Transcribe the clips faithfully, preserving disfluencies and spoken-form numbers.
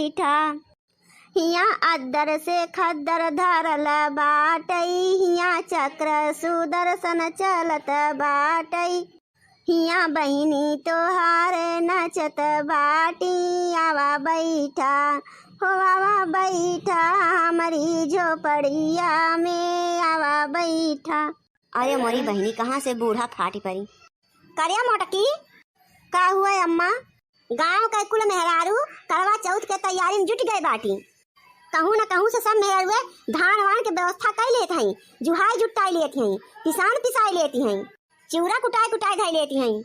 बैठा। हियाँ अद्दर से खद्दर धरल बाटई, हियाँ चक्र सुदर्शन चलत बाटई। हियाँ बहिनी तोहार नचत बाटी, आवा बैठा, हो आवा बैठा, हमरी झोपड़िया में आवा बैठा। अरे मोरी बहिनी, कहाँ से बूढ़ा फाटी परी। करिया मोटकी, का हुआ अम्मा? गाँव के कुल मेहरारू करवा चौथ के तैयारी में जुट गए बाटी। कहूँ न कहूँ से सब मेहरारुए धान वान के व्यवस्था कइ लेत हई, जुहाई जुटाई लेत हई, पिसान पिसाई लेत हई, चिउरा कुटाई कुटाई धइ लेत हई।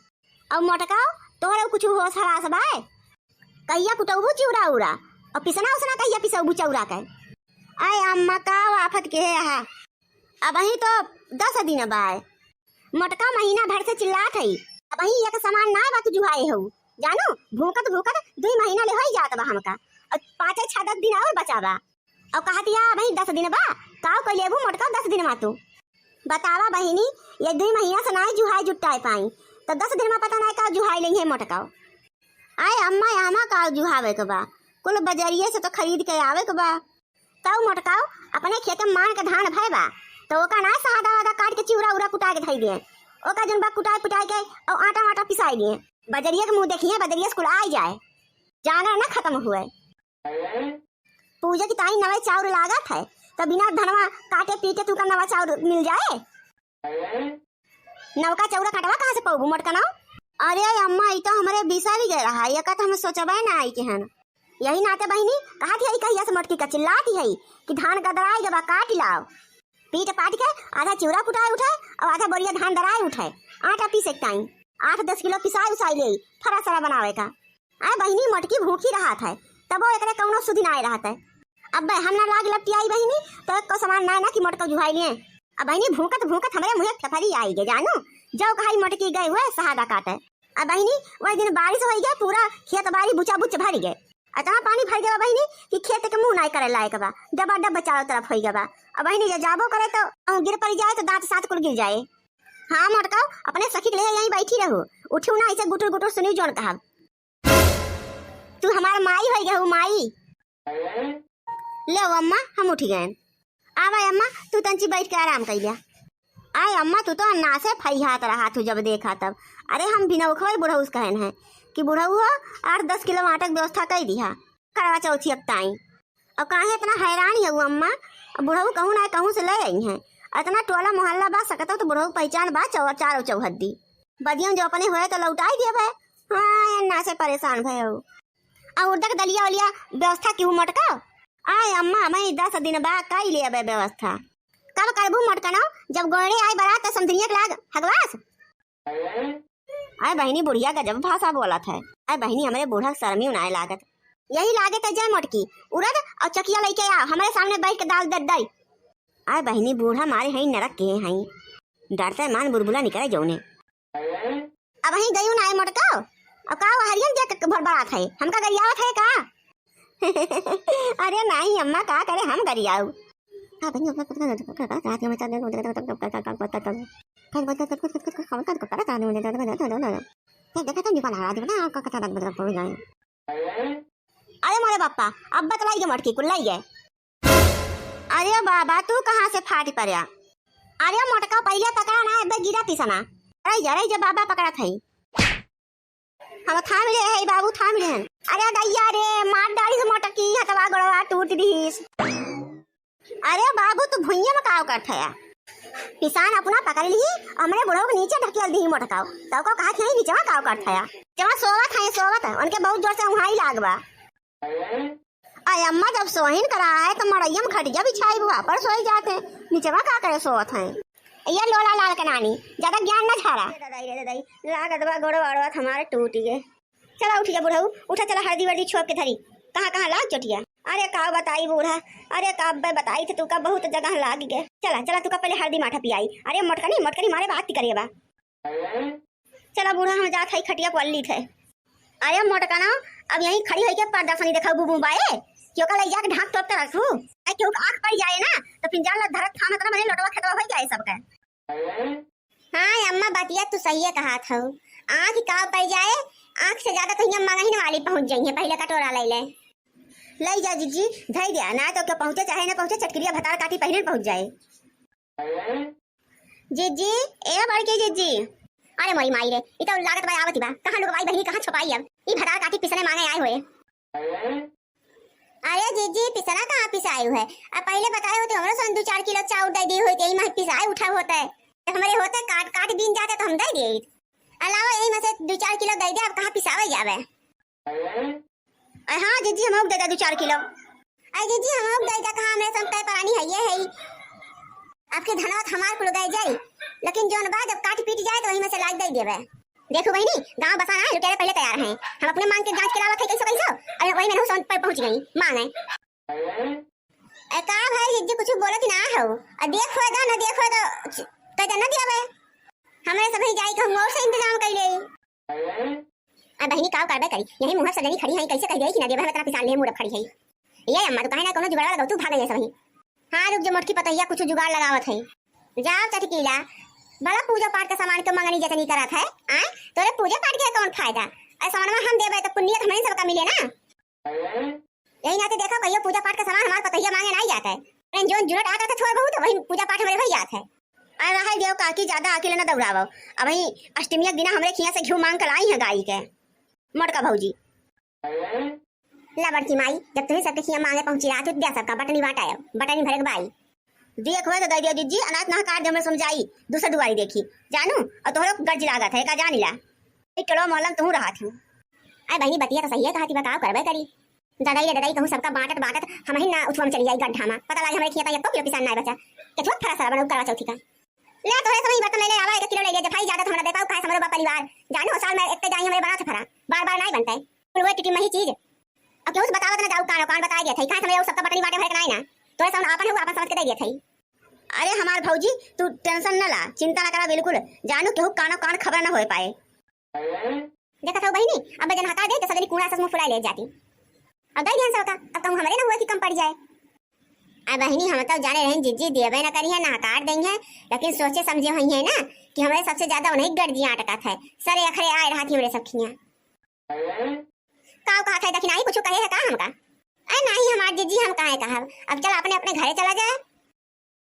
अउ मोटकाओ, तोहरे कुछ होश हवास बाय? कहिया कुटउबू चिउरा उरा, अउ पिसना उसना कहिया पिसउबू चउरा के? आय अम्मा, का आफत के है यहाँ? अबहीं तो दस दिन बाय। मोटका महीना भर से चिल्लात हई, अबहीं एक समान नाय बा तू जुहाए हऊ। जानू, भूकत भूकत दुई महीना ले होई जात बा हमका, अउर पाँचे छह दस दिन अउर बचा बा। अउर कहतिया अबहीं दस दिन बा, काव कइ लेबू मोटका दस दिन मा तू? बतावा बहिनी, ये दुई महीना से नाय जुहाए जुटाए पाई, तो दस दिन मा पता नाय काव जुहाए लेइहे मोटका। आय अम्मा, आमा काव जुहावे के बा, कुल बजरिये से तो खरीद के आवे के बा। तउ मोटकाओ, अपने खेते मान के धान भय बा, तो ओका ना सहादा वादा काट के चिउरा उरा कुटा के धई दिए, ओका जौन बा कुटाए पुटाए के अउ आटा वाटा पिसाई दिए। बजरिया के मुँह देखिए, बजरिया से कुल आई जाए, जाना ना खत्म हुए। पूजा की ताई नवे चाउर लागत है, तो बिना धनवा काटे पीटे तू का नवा चाउर मिल जाए? नवका चौरा कटवा कहाँ से पउबू मोटकनौ? अरे अम्मा, ई तो हमरे बिसरि गए रहा, एका तो हम सोचबे ना आई के हन। यही नाते बहिनी कहत हई, कहिया से मोटकी का चिल्लात हई कि धान गदराई गबा, काट लाओ। पीट पाट के आधा चिउरा कुटाए उठाए और आधा बोरिया धान दराए उठाए, आटा पीसे के टाइम आठ दस किलो पिसाए उसाए ले फरा सरा बनावे का। आय बहिनी, मोटकी भूखी रहत है, तबो एकरे कौनो सुधि नाय रहत है। अब्बे हम ना लाग लपटियाई बहिनी, तो एको समान नाय ना कि मोटको जुहाई लिए। अब बहिनी भूकत भूकत हमरे मुँहे फेफरी आई गे जानू, जो कहाई मोटकी गए हुए सहादा काटे। अब बहिनी वही दिन बारिश होई गए, पूरा खेत बारी बुचा बुच भरी गए। अतना पानी भर गवा बहिनी कि खेत के मुँह नाय करे लायक बा, डबा डब चारों तरफ होई गवा। अब बहिनी जे जाबो करे तो कहूँ गिर पड़ जाए तो दाँत साथ कुल गिर जाए। हाँ मोटको, अपने सखी के ले यहीं बैठी रहू, उठू ना ऐसे गुटुर गुटुर सुनी जोन कहब। तू हमार माई होई गहू, माई। ले अम्मा, हम उठ गए। आवा अम्मा, तू तंची बैठ के आराम कर लिया। आय अम्मा, तू तो अन्ना से फरिहात रहा तू जब देखा तब। अरे हम बिनौखवे बुढ़ऊ से कहन है कि बुढ़ऊ हो, आठ दस किलो आटा के व्यवस्था कर दिहा करवा चौथी अब ताई। अब काहे इतना हैरान है वो अम्मा? अब बुढ़ऊ कहूँ ना कहूँ से ले आई हैं। इतना टोला मोहल्ला बा सकता तो बुढ़ऊ पहचान बा चौ-, चारों चौहद्दी। बदियन जो अपने होए तो लौटाई दिए भाई। हाँ, अन्ना से परेशान भय हो। आ उड़द के दलिया उलिया व्यवस्था केहू मोटका? आय अम्मा, मैं दस दिन बा कई लेबे व्यवस्था। कब करबू मोटका ना? जब गोड़े आई बरात त समझनिया के लाग हगवास। आय बहिनी, बुढ़िया गजब भाषा बोलत है। आय बहिनी, हमरे बूढ़ा के शर्मी उनाए लागत। यही लागे त जय मोटकी, उड़द और चकिया लेके आ, हमरे सामने बैठ के दाल दे दई। आय बहिनी, बूढ़ा मारे हई नरक के हई, डरते मान बुलबुला निकले जौने। अब ही गयू ना है मोटको। अब का वो हरियन देख के भड़बड़ात है? हमका गरियावत है का? अरे नहीं अम्मा, का करे हम गरियाऊ। अरे मोरे बापा, अब बतलाई के मोटकी कुल लाई गए। अरे बाबा, तू कहाँ से फाटी पड़या? अरे मोटका, पहिले पकड़ा ना, अबे गिरा पिसना। रही जा, रही जा, बाबा पकड़त हई। हम थाम ले हई बाबू, थाम ले हन। अरे दैया रे, मार डाली से मोटकी, हथवा गोड़वा टूट दिहिस। अरे बाबू, तू भुइया में काव करत हया? पिसान अपना पकड़ ली, हमरे बुढ़ऊ के नीचे ढकेल दी मोटकाव। तब को कहा कि नीचे में काव करत हया? जमा सोवत है, सोवत है, उनके बहुत जोर से उहाई लाग बा। अरे अम्मा, जब सोहिन करा है तो मड़ैया में खटिया बिछाई, वो ऊपर सोई जाते। नीचवा का करे सोवत हैं? ये लोला लाल के नानी, ज्यादा ज्ञान न झारा। अरे दादा, अरे दादा, लागत बा गोड़वा ओड़वा हमारे टूट गए। चला उठ जा बुढ़ऊ, उठा, चला हरदी वर्दी छोप के धरी। कहाँ कहाँ लाग चोटिया? अरे का बताई बूढ़ा, अरे का अब्बे बताई थे तू का बहुत जगह लाग गए। चला चला तू का पहले हरदी माठा पियाई। अरे मोटकनी, मोटकनी मारे बात करे बा। चला बूढ़ा, हम जात हई खटिया पल्ली थे। अरे मोटकना, अब यहीं खड़ी होइके प्रदर्शनी देखबू बुबाए, कि ओका लइया के ढाक तोप के रखू। आई केहू के आँख पड़ जाए ना, तो फिर जान ला धरत थामत ना बने लोटवा खेतवा होई जाए सबके। हाँ अम्मा, बतिया तू सहिए कहत हऊ। आँख का पड़ जाए, आँख से ज्यादा तो हियाँ मगहिन वाली पहुँच जाइए, पहले कटोरा ले ले। लई जा जिज्जी, धई द्या, ना तो केहू पहुँचे चाहे ना पहुँचे, चटकिरिया भतार काटी पहिने पहुँच जाए। जिज्जी, ए बड़की जिज्जी। अरे मोरी माई रे, ई तो लागत बा आवत ही बा। कहाँ लुकवाई बहिनी, कहाँ छुपाई अब? ई भतार काटी पिसने माँगे आए होए। अरे जिज्जी, पिसना कहाँ पिसाई है? अब पहिले बताए होते, हमरो सन दू चार किलो चाउर दे दी होते, यही में पिसाए उठा होता है। हमरे होते काट काट बीन जाते तो हम दे दिए। अलावा यही में से दू चार किलो दे दे, अब कहाँ पिसावे जावे? अरे हाँ जिज्जी, हमहू के दे दे दू चार किलो। अरे जिज्जी, हमहू के दे दे, कहाँ हमरे सन कई परानी है, ये है ही। आपके धनवा तो हमार कुल गए जाई, लेकिन जौन बा जब काट पीट जाए तो वही में से लाग दे देवे। देखो बहिनी, गाँव बसाना है, लुटेरे पहिले तैयार हैं। हम अपने मांग के जांच के लावत है कैसो कैसो, अरे वही में नहु सन पर पहुँच गई, मांग है। ए का भाई जिज्जी, कुछ बोलत ना हो, आ देख हो दो ना, देख हो दो, च-, कह दे ना दिया बे। हमरे सभी जाई के हम और से इंतजाम कर ले। आ बहिनी, काव करबे करी, यही मुँह से जनी खड़ी है, कैसे कह दे कि ना देबे, हम इतना पिसान ले मुड़ब खड़ी है। ये अम्मा, तो काहे ना कोनो जुगाड़ लगाओ, तू भाग गई है सभी। हाँ, रुक जो मोटकी पतैया, कुछ जुगाड़ लगावत है। जाओ चटकीला, भला पूजा पाठ का सामान के मंगनी जतनी करत है, आय? तोरे पूजा पाठ के कौन फायदा? अरे सामान हम देबे तो पुण्य तो हमरे सबका मिले ना। यही नाते देखो, कहियो पूजा पाठ का सामान हमार पतैया मांगे नहीं जाता है। लेकिन जोन जुरत आता था थोड़ा बहुत, वही पूजा पाठ हमारे वही जात है। अरे रहे दियो काकी, ज्यादा आके लेना दौड़ावो। अब वही अष्टमी के दिना हमरे खिया से घी मांग कर आई है गाई के, मोटका भौजी। ला बड़की माई, जब तुम्हें सबके खिया मांगे पहुंची रात, तो द्या सबका बटनी बांटायो, बटनी भरे के बाई। देख हुए तो दे दियो जिज्जी, अनाथ ना काट दे, हमरे समझाई, दूसर दुआरी देखी, जानू, और तोहरो गर्ज लागत है, का जानी ला। एक टोलो मोहल्ला में तू रहा थी। अरे बहिनी, बतिया तो सही है, कहा थी बताओ, करबे करी। ददाई रे ददाई, कहूँ सबका बांटत बांटत हम ही ना उठवा में चली जाई गड्ढा में। पता लागे हमरे खिया एको किलो पिसान ना बचा। के थोक फरा सारा बना करवा चौथी का। ले तोहरे समय बर्तन ले ले आवा, एक किलो ले ले, जफाई ज्यादा तो हमरा दे पाऊ, काहे हमरो बा परिवार। जानो साल में एक जाई हमरे बना था फरा, बार बार नहीं बनता है। कुल वही टिटी मही चीज। अब केहू से बतावत ना जाऊ, कानो कान बताए दिया था, काहे हमरे सबका बटनी बांटे भरे के नहीं ना। तोरे सामने आपन हो, आपन समझ के दे दिया था। अरे हमार भौजी, तू टेंशन ना ला, चिंता ना करा बिल्कुल। जानो केहू कानो कान खबर ना होए पाए। देखत हो बहिनी, अब जन हटा दे तो सगरी कूड़ा सस मुंह फुलाए ले जाती। अब दे दिहन सबका, अब कहूँ हमरे ना हुआ कि कम पड़ जाए। अब बहिनी, हम तो जाने रहे जिज्जी देबे ना करी है, ना हकार देंगे, लेकिन सोचे समझे हुई है ना कि हमरे सबसे ज्यादा उन्हीं गर्जियाँ अटकत है। सरे अखरे आए रहत ही हमरे सब खिया। काव कहा था, देखी नहीं कुछ कहे है का हमका? अरे नहीं हमार जिज्जी, हम काहे कहब, अब चल अपने अपने घरे चला जाए।